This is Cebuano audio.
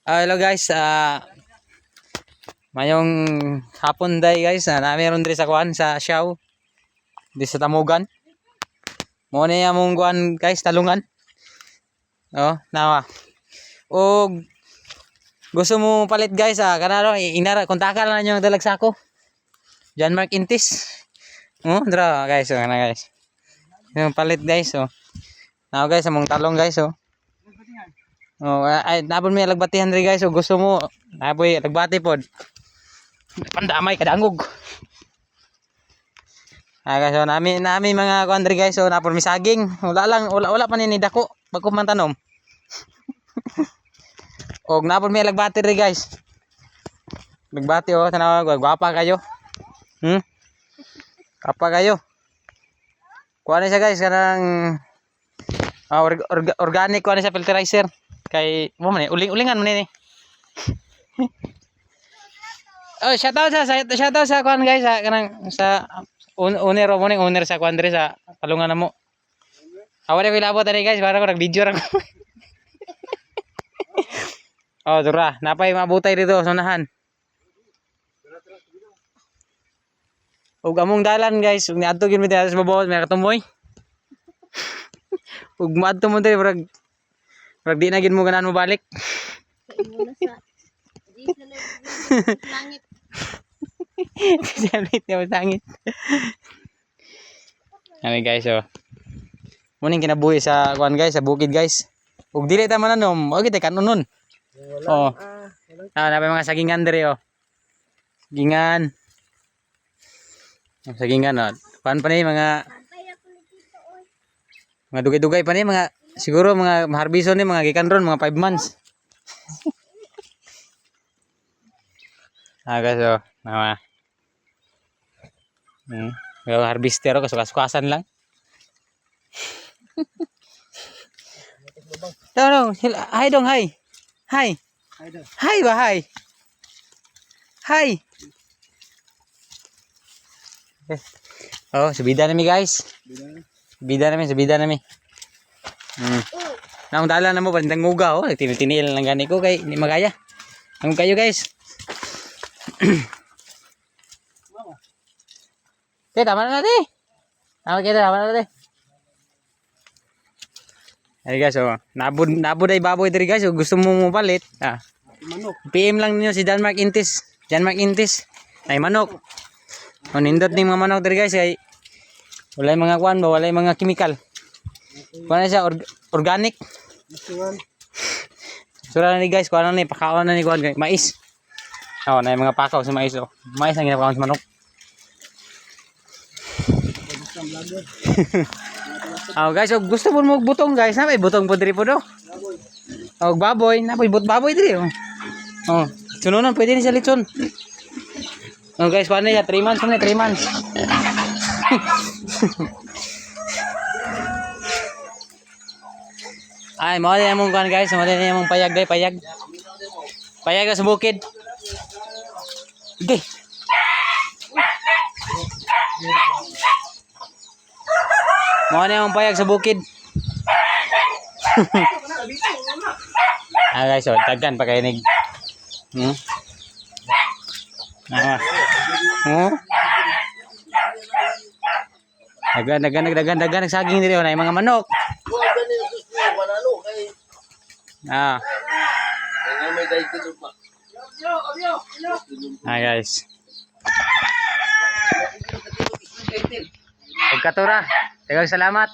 Hello guys, mayong hapon day guys, na meron diri sa kuan sa Siaw, di sa Tamugan. Mo ni among kuan guys, talungan. Oh, nawa. Og gusto mo palit guys, kanaro inara kontakan lang ninyo ang dalag sako. John Mark Intis. Oh, dra guys, oh, kana guys. Yung palit guys, oh. Now guys, among talong guys, oh. Oh, ay, napon may alagbatihan diri guys, oh, gusto mo, napoy alagbati pod. Pandamay kadangog. Ah guys, oh, nami mga kuan diri guys, oh, napon may saging. Wala lang, wala wala pa ni dako, bago man tanom. Og napon may alagbati diri guys. Alagbati oh, tanawa gwapa kayo. Gwapa kayo. Kuha na siya guys, kanang organic kuha na siya fertilizer. Kay mo man eh, uling-ulingan man ni. Oh, shout out sa kuan guys, sa kanang sa owner mo ning owner sa kuan diri sa palungan namo. Awa ko ilabot ani guys, para ko nag-video ra ko. Oh, dura, napay mabutay dito sa unahan. Ug among dalan guys, ug niadto gyud mi diri sa babaw, may katumoy. Ug maadto mo diri murag murag di na gyud mo ganahan mo balik. Sa imo na sa di sa langit. Salit niya masangit. Ano guys, oh. Muning kinabuhi sa kuan guys, sa bukid guys. Ug dili ta mananom, og kita kanunon. Oh. Ah, napay mga sagingan diri oh. Sagingan. Ang sagingan oh. Kuan pa ni mga mga dugay-dugay pa ni mga siguro mga harbiso ni mga gikan ron mga 5 months. Ah guys, oh. Nawa. Mga harvester oh, kasukas-sukasan lang. Dong, dong, hi dong, hi. Hi. Hi ba, hi. Hi. Oh, subida nami guys. Subida nami, subida nami. Naong dala na mo bandang nguga oh, tinitiniil lang gani ko kay hindi magaya. Ang kayo guys. Te, tama na natin. Tama kita, tama na natin. Ay guys, oh, nabud nabud ay baboy diri guys, oh, gusto mo mo palit. Ah. Manok. PM lang ninyo si John Mark Intis. John Mark Intis. Ay manok. Oh, nindot ning mga manok diri guys kay walay mga kuan ba, walay mga chemical. Kuan na siya organic. Natural. Sura na ni guys, kuan na ni pakaon na ni kuan kay mais. Oh, na yung mga pakaw sa mais oh. Mais ang ginapakaon sa manok. Oh guys, oh, gusto mo mo butong guys, na may butong po diri po do. Oh, baboy, na may but baboy diri oh. Oh, sununan pwede ni sa litson. Oh guys, kuan na siya 3 months na 3 months. Ay, mo na mong kuan guys, mo na mong payag day, payag. Payag sa bukid. Okay. Mo na mong payag sa bukid. Ah guys, oh, daghan pa kayo nig. Ah. Daghan, daghan, daghan, daghan, nagsaging diri oh, na yung mga manok. Ah. Ah guys. Pagkatura. Daghang salamat.